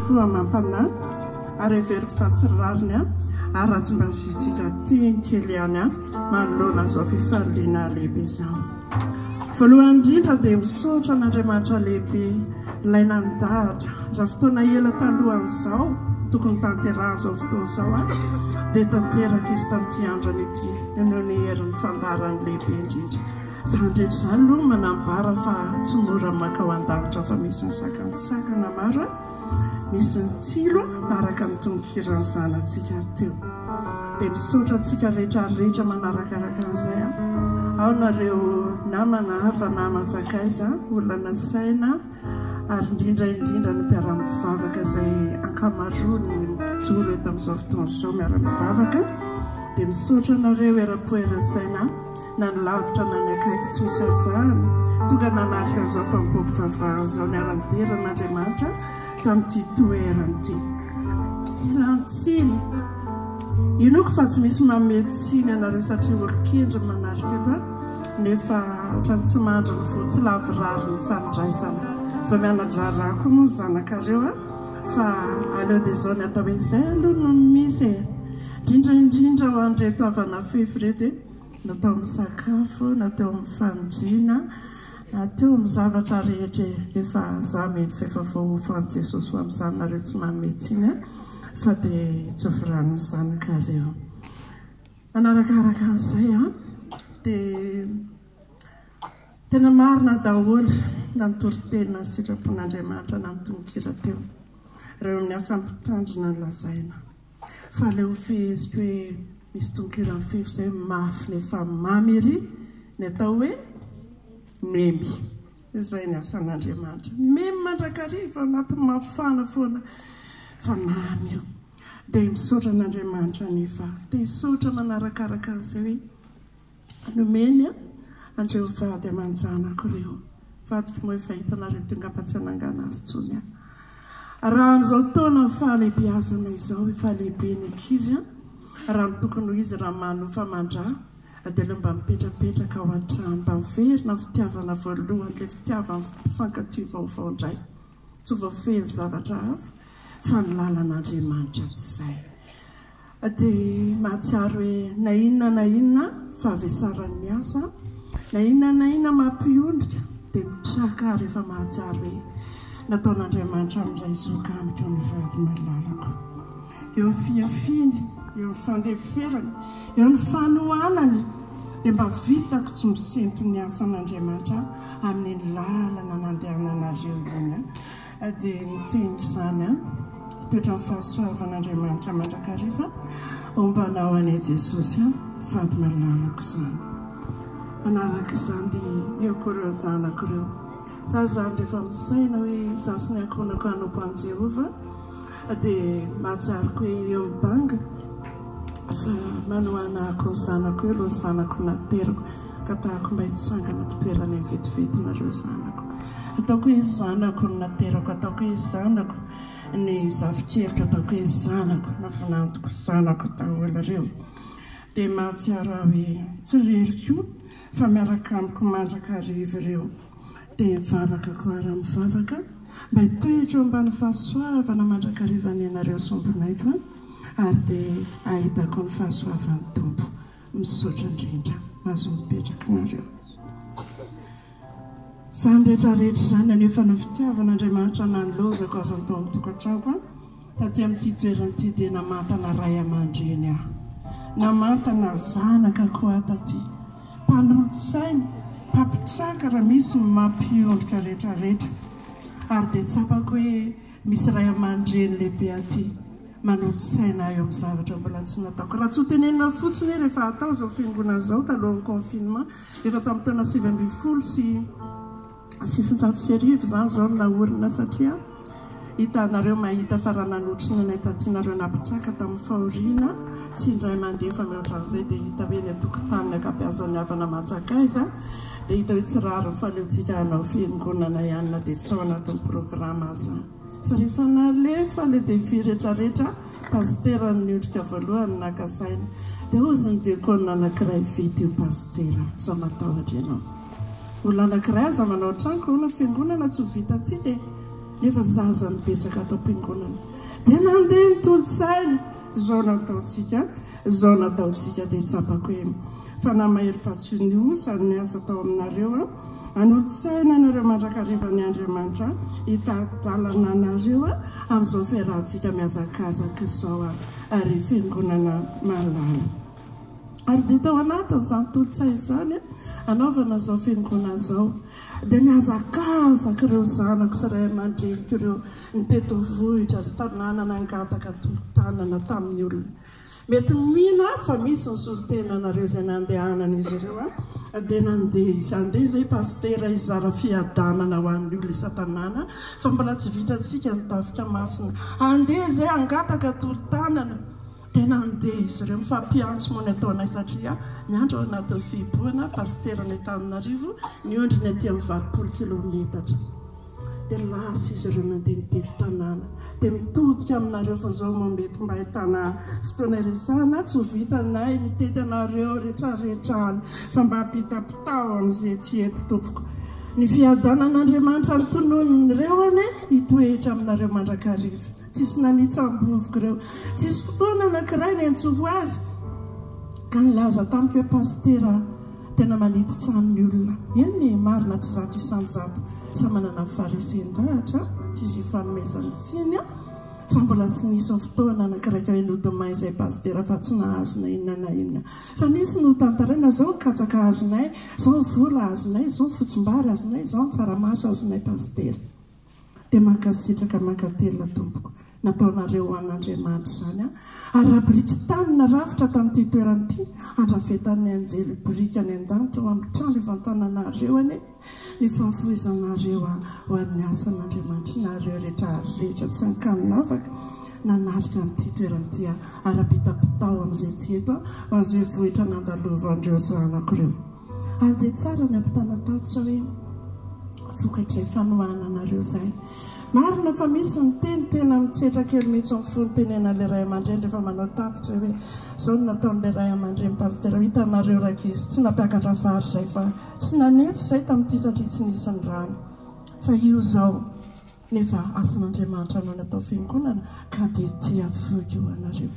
Fo amam-panahy ary heveriko fa tsy rariny ary raha tsy mba asiantsika teny kely ihany manoloana izao fifaliana lehibe izao. Voalohany indrindra dia misaotra an'Andriamanitra lehibe ilay nandahatra raha fotoana ela talohan'izao tokony tanterahan'izao fotoana izao dia tanteraka izy tamin'ity andro ity noho ny herin'ny fandaharany lehibe indrindra. Izany rehetra izany aloha manambara fa tsy mora ny mankao an-danitra fa misy ny sakantsakana maro, misy ny tsilo araka ny tononkiran'ny zanatsika teo. Dia misaotra antsika rehetra rehetra manarakaraka an'izay an. Ao nareo namana, havana, aman-tsakaiza, olona nasaina ary indrindra indrindra ny mpiara-mivavaka izay ankamaroany mijoro eto amin'izao fotoana izao miara-mivavaka. Dia misaotra anareo eram-po eran-tsaina. na ny lavitra na ny akaiky tsy misy avahana, tonga nanatrika an'izao fanompoam-pivavahana izao niara-nidera an'Andriamanitra tamin'ity toerana ity. Ilan-tsiny. Inoako fa tsy misy manome tsiny anareo satria olon-kendry ny manatrika eto an, nefa ohatran'ny tsy mandry ny fo, tsy lavorary ny fandraisana. Vao miana-draharaha koa moa ny zanakareo an, fa aleo dia izao ny atao hoe izay aloha no misy e. Indrindra indrindra ho an'ireto havana fefy ireto e. Na tao amin'ny sakafo, na teo amin'ny fandriana, na teo amin'ny zavatra rehetra e! Efa za mino fa efa voahofan'i Jesosy ho amin'izany nareo tsy manome tsiny an! Fa dia tsy voran'ny zanakareo. Manarakaraka an'izay an! Dia tena marina daholo na ny toriteny na ny sitrapon'Andriamanitra na ny tononkira teo. Ireo amin'ny asa mpitandrina no lazaina. Fa aleo feheziko hoe misy tononkira mifefy izay mafy nefa mamy ery ny atao hoe memy. Izay ny asan'Andriamanitra. Memy mandrakariva ao anatin'ny mafana foana fa mamy io. Dia misaotra an'Andriamanitra anefa. Dia hisaotra manarakaraka an'izay hoe Nomeny an'ireo vady aman-janako ireo. Vadiko moa efa hitanareo teo angamba tsy hanangana azy intsony aho. Raha amin'izao taonan'ny fahalehibeazana izao, efa lehibe ny ankizy an, raha ny tokony ho izy raha manofa aman-dra dia aleo mba mipetrapetraka ao an-trano, mba miverina amin'ny fitiavana voalohany, ilay fitiavan'ny mpifankatia vaovao indray. Tsy voafehin'ny zavatra hafa fa ny lalan'Andriamanitra tsy izay. Dia mahatsiaro hoe na inona na inona fahavesaran'ny asa, na inona na inona mampiondrika dia mitraka aho rehefa mahatsiaro hoe nataon'Andriamanitra miray zoka amiko ny vady malalako. Eo ny fihafiany, eo ny fandeferany, eo ny fanohanany dia mba vitako tsy misento ny asan'Andriamanitra amin'iny lalana nandehananareo iny. Dia niteny izany an, hitoetra ny fahasoavan'Andriamanitra mandrakariva homba anao anie Jesosy an, vady malalako izany. Manaraka izany dia eo koa ireo zanako ireo. Za izany rehefa misaina hoe izaho sy ny ankohonako hanompo an'i Jehovah dia mahatsiaro koa hoe eo ny banga fa manohana ahy koa ny zanako eo aloha ny zanako naterako. Angatahako mba hitsangana am-pitoerana eny vetivety nareo zanako. Ataoko hoe zanako ny naterako, ataoko hoe zanako ny zafikeliko, ataoko hoe zanako ny vinantoko, zanako daholo ireo. Dia mahatsiaro aho hoe tsy irery koa fa miaraka amiko mandrakariva ireo. Dia mivavaka koa ary mivavaka mba hitoetra eo ambany fahasoavana mandrakariva anie nareo sombinaiko ary dia hahitako ny fahasoavan'ny Tompo. Misaotra indrindra. Mahazo mipetraka nareo. Izany rehetra rehetra izany anefa no fitiavan'Andriamanitra nanolozako azy tao amin'ny tokantranoko an. Taty amin'ity toerana ity dia namantana ray aman-dreny aho. Namantana zanaka koa aho taty. Mpanolotsaina, mpampitraka raha misy ny mampiondrika rehetra rehetra. Ary dia tsapako hoe misy ray aman-dreny lehibe aty. Manolo-tsaina ahy eo amin'ny zavatra mbola tsy nataoko. Raha tsy ho tenenina fotsiny hoe rehefa hatao izao fiangonana izao talohan'ny confinement, efa tamin'ny taona 1919 izany izao no naorina satria hitanareo mahita fa raha nanotrona anay taty nareo nampitraka tamin'ny fahoriana tsy indray mandeha fa mihoatra an'izay dia hita hoe ny an-tokotanin'ny ankabeazan'ny havana aman-tsakaiza dia hita hoe tsy rariny fa aleontsika hanao fiangonana ihany na dia tsy tao anatin'ny programa aza. Fa rehefa nalefa le defi retraretra, pasitera no niondrika voalohany naka saina. Dia hozy ny diakona anakiray vita io pasitera, za matahotra ianao. Olona anakiray aza manao trano ka ahoana fiangonana tsy ho vitantsika e. Nefa zaza no betsaka ato am-piangonana. Dia nandeha ny tolo-tsaina, izao nataontsika, izao nataontsika dia tsapako hoe Fanahy mahery fa tsy ny osa ny asa atao aminareo an. Hanolo-tsaina anareo mandrakariva ny Andriamanitra hitari-dalana anareo amin'izao fiarahantsika mihazakazaka izao ry fiangonana malala. Ary dia tao anatin'izany tolo-tsaina izany hanaovana izao fiangonana izao dia nihazakazaka ireo zanako sy ray aman-dreniko ireo nitety vohitra sy tanàna nangataka tolo-tanana tamin'ny olona. Mety mino aho fa misy ny solontenanareo izay nandehanan'izy ireo dia nandeha izy. Handeha izay pasitera hizara fiadanana ho an'ny olona isan-tanàna fa mbola tsy vitantsika ny tafika masina. Handeha izay hangataka tolo-tanana dia nandeha izy ireo. Mifampiantso moa ny ataonay satria ny andro ao anatin'ny fihibohana, pasitera any Antananarivo, ny ondriny aty amin'ny 80 kilometatra. Dia lasa izy ireo nandeha nitety tanàna. Dia mitodika aminareo fa izao no mety mba ahitana fotoana iresahana, tsy ho vitanay mitety anareo retraretra any fa mba ampitapitao amin'izay tsy eto tompoko. Ny fiadanan'Andriamanitra notononin'ireo anie hitoetra aminareo mandrakariva. Tsisy nanitsam-bovoko ireo. Tsisy fotoana anankiray niantsoako azy ka nilaza tamiko hoe pasitera Tena manidy trano ny olona. Eny e, marina tsy 100%. Samy manana ny faharesen-dahatra, tsisy ifanomezan-tsiny an! Fa mbola tsy nisy ny fotoana anankiray ka hoe nodimay izay pasitera fa tsy nahazo na inona na inona. Fa nisy notantaraina, izao ny katsaka azonay, izao ny vola azonay, izao ny fotsimbary azonay, izao ny tsaramaso azonay pasitera. Dia mankasitraka mankatelina tompoko nataonareo ho an'Andriamanitra izany an! Ary raha biriky tany narafitra tamin'ity toerana ity, handrafetan'ny anjely biriky any an-danitra ho amin'ny trano ivantananareo anie ny fahafoizanareo ho an'ny asan'Andriamanitra nareo rehetra rehetra tsy ankanonavaka nanatrika an'ity toerana ity an! Ary ampitapitao amin'izay tsy eto an! Ho an'izay vohitra nandalovan'ireo zanako ireo. Ary dia tsara ny ampitana tatitra hoe vokatr'izay fanohananareo izay. Marina fa misy ny teny tena mitsetra kely mihitsy ny fo nitenenan'ilay ray aman-dreny rehefa manao tatitra hoe izao no nataon'ilay ray aman-dreny pasitera hitanareo rankizy tsy nampiakatra vary izay fa tsy nanetsy izay tamin'ity satria tsy nisy ny rano fa io izao nefa asan'Andriamanitra no natao fiangonana ka dia tia voky ho anareo.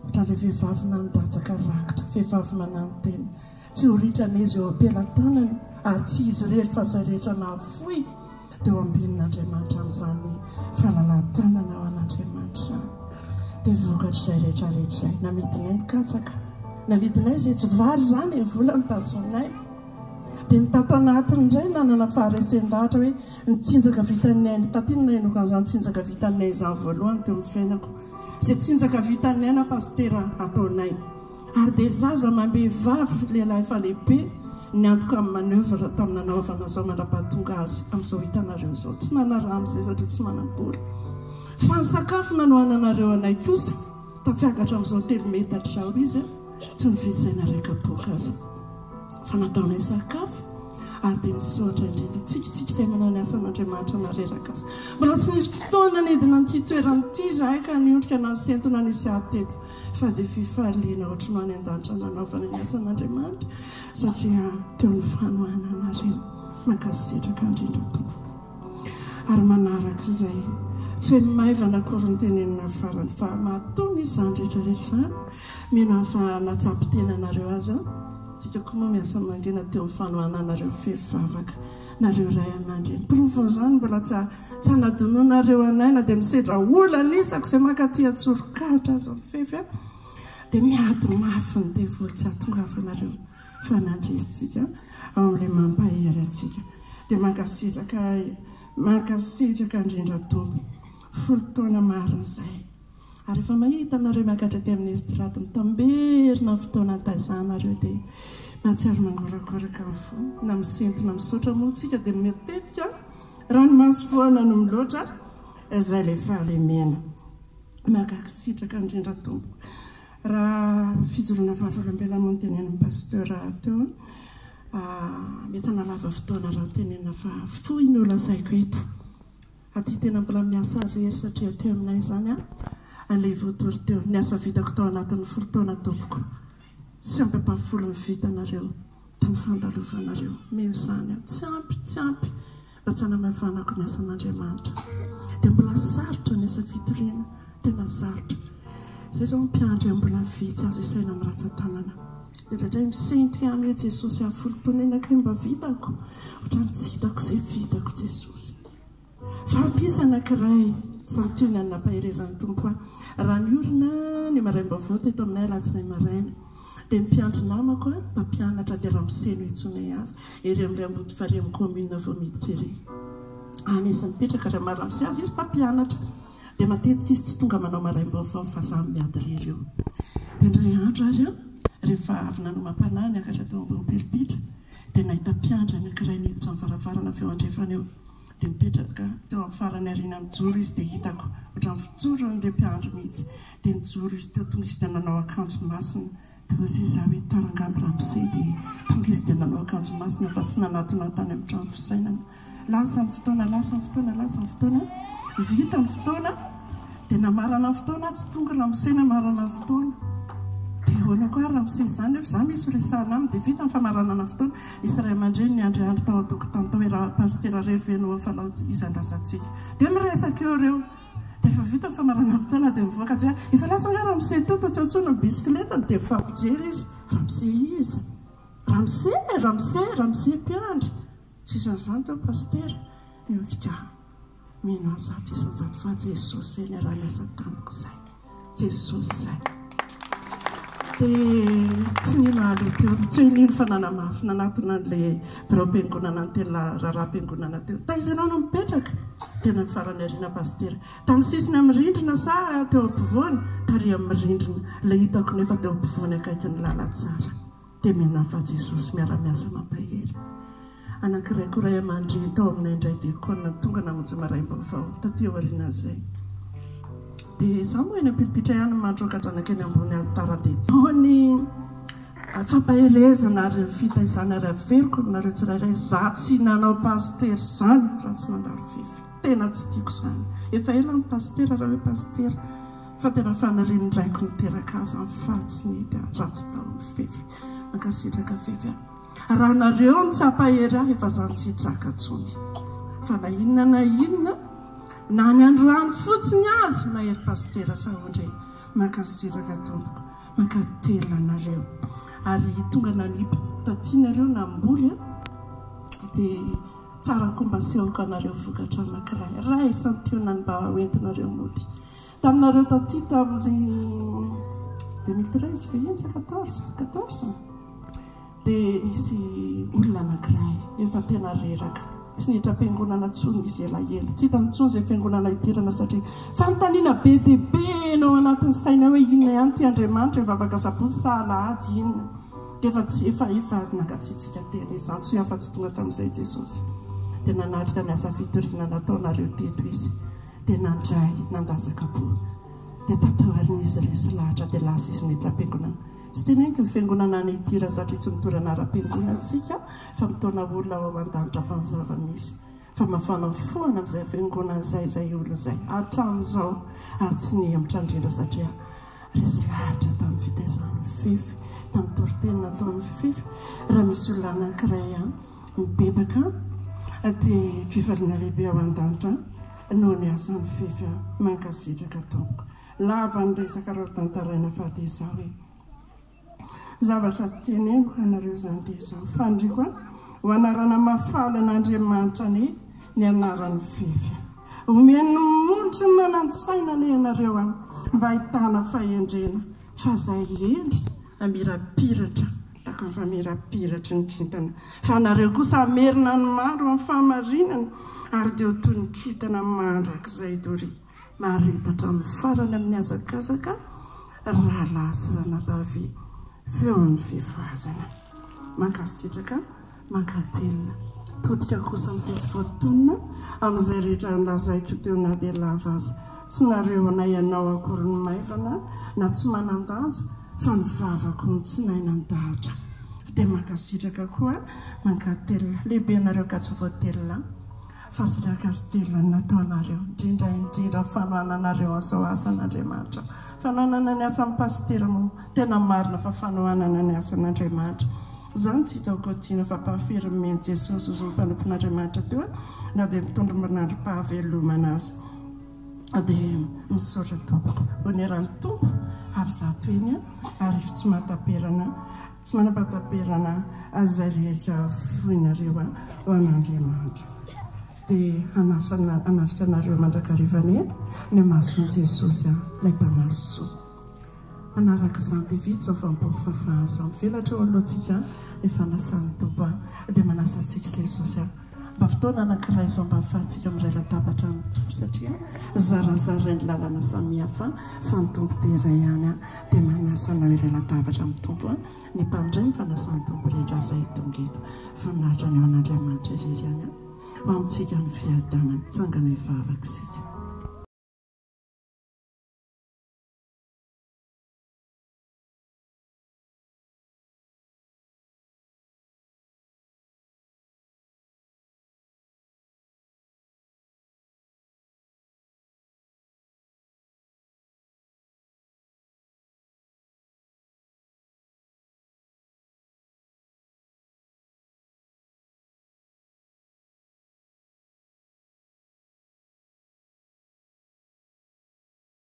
Ohatran'ilay vehivavy nandatsaka rakitra, vehivavy mananotena. Tsy ho ritra anie izay eo am-pelatanany ary tsy izy irery fa izay rehetra nahafoy dia ho ambinin'Andriamanitra amin'izany fahalalahan-tanana ho an'Andriamanitra izany. Dia vokatr'izay rehetra rehetra izay, namidinay ny katsaka, namidinay izay tsy vary izany e, vola notazoninay. Dia ny tato anatiny indray nanana faharesen-dahatra hoe ny tsinjaka vitan'ny aina, taty no nahenoako an'izany tsinjaka vitan'ny aina izany voalohany teo amin'ny fiainako. Izay tsinjaka vitan'ny aina pasitera ataonay. Ary dia zaza amam-behivavy, lehilahy efa lehibe, niantoka amin'ny manoeuvre tamin'ny nanaovana izao mandra-pahatonga azy amin'izao hitanareo izao. Tsy nanarahana izay satria tsy manam-bola. Fa ny sakafo nanohananareo anay kosa, tafiakatra amin'izao telo metatra izao izy, tsy nividy izay na iray kapoaka aza. Fa nataonay sakafo ary dia misaotra indrindra. Tsikitsiky izay manao ny asan'Andriamanitra na reraka aza. Mbola tsy nisy fotoana nidina an'ity toerana ity izahay ka niondrika na nisento na nisy ady teto. Fa dia fifaliana ohatry ny any an-danitra nanaovana ny asan'Andriamanitra satria teo ny fanohananareo. Mankasitraka indrindra Tompo. Ary manaraka izay, tsy hoe maivana akory ny tenenina farany fa mahatony izany rehetra rehetra izany. Mino aho fa nahatsapy tena anareo aza, tsika koa moa miasa mangina teo amin'ny fanohananareo fefy vavaka nareo ray aman-dreny. Porofon'izany mbola tsy tsy hanadinoanareo anay na dia misedra olana isako izay mankaty an-tsorokahitra aza ny fefy dia miady mafy ny devoly tsy hahatongavanareo fa nandresintsika ao amin'ilay mampahery antsika. Dia mankasitraka mankasitraka indrindra Tompo. 10 taona marina izay. Ary rehefa mahita anareo miakatra aty amin'ny estrade mitamberina ny fotoana nitaizanareo dia mahatsiaro mangorakoraka ny fo na misento na misaotra moa tsika dia matetika ranomaso foana no miloatra izay ilay fahalemena. Mankasitraka indrindra Tompo. Raha fijoroana vavolombelona moa no tenenin'ny pasteur teo, mety hanalava fotoana raha tenenina fa fohy no lazaiko eto. Aty tena mbola miasa rery satria aty aminay izany an, ilay voatory teo. Ny asa vitako tao anatin'ny 10 taona tompoko, tsy ampy ampahafolon'ny vitanareo tamin'ny fandalovanareo. Mino izany aho. Tsy ampy, tsy ampy. Mba tsy hanamavanako ny asan'Andriamanitra. Dia mbola sarotra ny asa fitoriana, tena sarotra. Izay izao mpiandry mbola vitsy azo isaina amin'ny ratsan-tanana. Indraindray misento ihany hoe Jesosy aho folo taona kay mba vitako. Ohatran'ny tsy hitako izay vitako Jesosy. Fa misy anankiray santionany nampaherezan'ny Tompo ahy. Raha niorina ny maraim-baovao teto aminay alatsinainy maraina, dia ny mpiandry namako, mpampianatra dia ramose no iantsoanay azy, ery amin'ilay Ambodifarihy amin'ny commune vao miditra ery. Any izy mipetraka, raha maha ramose azy izy mpampianatra. Dia matetika izy tsy tonga manao maraim-baovao fa za miady irery eo. Dia indray andro ary aho, rehefa avy nanomam-panahy niakatra teo ambony pilipitra, dia nahita mpiandry anankiray niditra ny varavarana avy eo andrefana eo. Dia nipetraka teo amin'ny farany aoriana nijoro izy dia hitako ohatran'ny fijoroan'ilay mpiandry mihitsy. Dia nijoro izy teo, tonga izy dia nanao akanjo masina. Dia hoy izaho hoe tara angamba ramose dia tonga izy dia nanao akanjo masina fa tsy nanatona ahy tany amin'ny trano fisainana. Lasa ny fotoana, lasa ny fotoana, lasa ny fotoana. Vita ny fotoana, dia namarana ny fotoana aho, tsy tonga ramose namarana ny fotoana. Dia ahoana koa ary ramose izany nefa izaho misy horesahana aminy. Dia vita ny famaranana ny fotoana, nisy ray aman-dreny niandriandry tao an-tokotany tao hoe raha pasitera irery ve no fanao izandrasantsika. Dia miresaka eo ireo. Dia rehefa vita ny famaranana ny fotoana dia mivoaka dia efa lasa angaha ramose teo toa tsy antsoina ny bisikletany dia mifampijery izy. Ramose iza? Ramose? Ramose? Ramose mpiandry? Tsisy an'izany teo pasitera. Miondrika aho. Mino ahy 100% fa Jesosy izay niaraha-niasa tamiko izay. Jesosy izay. Dia tsy nino ahy aloha teo. Tsy hoe nino fa nanamafy nanatona an'ilay biraom-piangonana ny raharaham-piangonana teo. Taiza ianao no mipetraka? Tena ny farany aoriana pasitera. Tamin'ny sisiny amin'ny rindrina sa teo ampovoany? Tary amin'ny rindrina. Ilay hitako nefa teo ampovoany akaikin'ny lalantsara. Dia mino aho fa Jesosy miara-miasa mampahery. Anankiray koa ray aman-dreny tao aminay indray diakona tonga namonjy maraim-baovao taty aorianan'izay. Dia izaho moa eny am-pilipitra ihany no mandroakatra nankeny ambony alitara dia tao ny fampaherezana ary ny fitaizana ary averiko aminareo tsirairay izaho tsy nanao pasitera izany raha tsy nandalo fefy. Tena tsy tiako izany. Efa ela ny pasitera raha hoe pasitera. Fa tena fanirian'ny raiko niteraka ahy zany fa tsy nety aho raha tsy tao amin'ny fefy. Mankasitraka fefy a. Raha nareo no tsy hampahery ahy efa zany tsy hitraka tsony. Fa na inona na inona na ny androany fotsiny azy mahery pasitera Sahondra e. Mankasitraka tompoko. Mankatelina anareo. Ary tonga nanipy taty nareo namboly a. Dia tsara koa mba asehoko anareo vokatra anankiray. Ray santionany mba hoentinareo mody. Taminareo taty tamin'ny 2013 ve iny sa 14? 14? Dia nisy olona anankiray efa tena reraka, tsy niditra am-piangonana intsony izy elaela, tsy hitany intsony izay fiangonana hidirana satria fanontaniana be dia be no ao anatin'ny saina hoe inona ihany ity Andriamanitra, hivavaka sabotsy sa alahady inona? Dia efa tsy efa efa nangatsiatsiaka tena izy, antso ihany fa tsy tonga tamin'izay Jesosy. Dia nanatrika ny asa fitoriana nataonareo teto izy. Dia nandray, nandatsaka po. Dia tato aoriana izy resy lahatra dia lasa izy niditra am-piangonana. Tsy teneniko ny fiangonana any Itira satria tsy mitory anaram-piangonana isika fa mitaona olona ho ao an-danitra fa ny zava-misy fa mafana foana amin'izay fiangonana izay izay olona izay hatramin'izao ary tsy nihemotra indrindra satria resy lahatra tamin'ny fitaizan'ny fefy, tamin'ny toriteny nataon'ny fefy. Raha misy olona anankiray Mibebaka dia fifaliana lehibe ao an-danitra noho ny asan'ny fefy an! Mankasitraka tompoko. Lava ny resaka raha ho tantaraina fa dia izao e! Zavatra teneniko anareo izany dia izao, faniriako an, ho anarana mahafaly an'Andriamanitra anie ny anaran'ny fefy an! Omeny ny molotry ny manan-tsaina anie ianareo an, mba hahitana fahendrena fa izay hendry hamirapiratra Tahaka ny famirapiratry ny kintana. Fa anareo kosa hamerina ny maro amin'ny fahamarinana, ary dia ho toy ny kintana mandrakizay doria. Mahareta hatramin'ny farany amin'ny hazakazaka, rahalahy sy ranabavy feon'ny fifohazana. Mankasitraka, mankatelina. Todika kosa amin'izay tsy voatonona, amin'izay rehetra nolazaiko teo na dia lava aza. Tsy nareo na ianao akory no maivana na tsy manan-danja fa ny vavako no tsy nahay nandahatra. Dia mankasitraka koa mankatelina. Lehibe nareo ka tsy voatelina fa sitraka sy telina ny nataonareo. Indrindra indrindra ny fanohananareo an'izao asan'Andriamanitra. Fanohanana ny asan'ny pasitera moa tena marina fa fanohanana ny asan'Andriamanitra. Izany tsy hitako tiana fa mpahafery nomen'i Jesosy ho mpanompon'Andriamanitra teo na dia mitondra ombin'androm-pahavelomana aza. Dia misaotra tompoko. Oneran'ny Tompo avy zato eny ary tsy mahataperana tsy manam-pahataperana izay rehetra foinareo ho an'Andriamanitra. Dia hanasa hanatrika anareo mandrakariva anie ny mason'i Jesosy ilay Mpanasoa. Manaraka izany dia vita izao fanompoam-pivavahana izao. Mivelatra eo alohantsika ny fanasan'ny Tompo. Dia manasa antsika Jesosy mba fotoana anankiray izao mba ahafahantsika miray latabatra amin'ny Tompo satria zarazarain'ny lalana samihafa fa ny Tompo dia iray ihany. Dia manasa anao hiray latabatra amin'ny Tompo ny mpandray ny fanasan'ny Tompo rehetra izay tonga eto. Voninahitra ny ho an'Andriamanitra irery ihany. Ho amintsika ny fiadanana. Mitsangana hivavaka isika.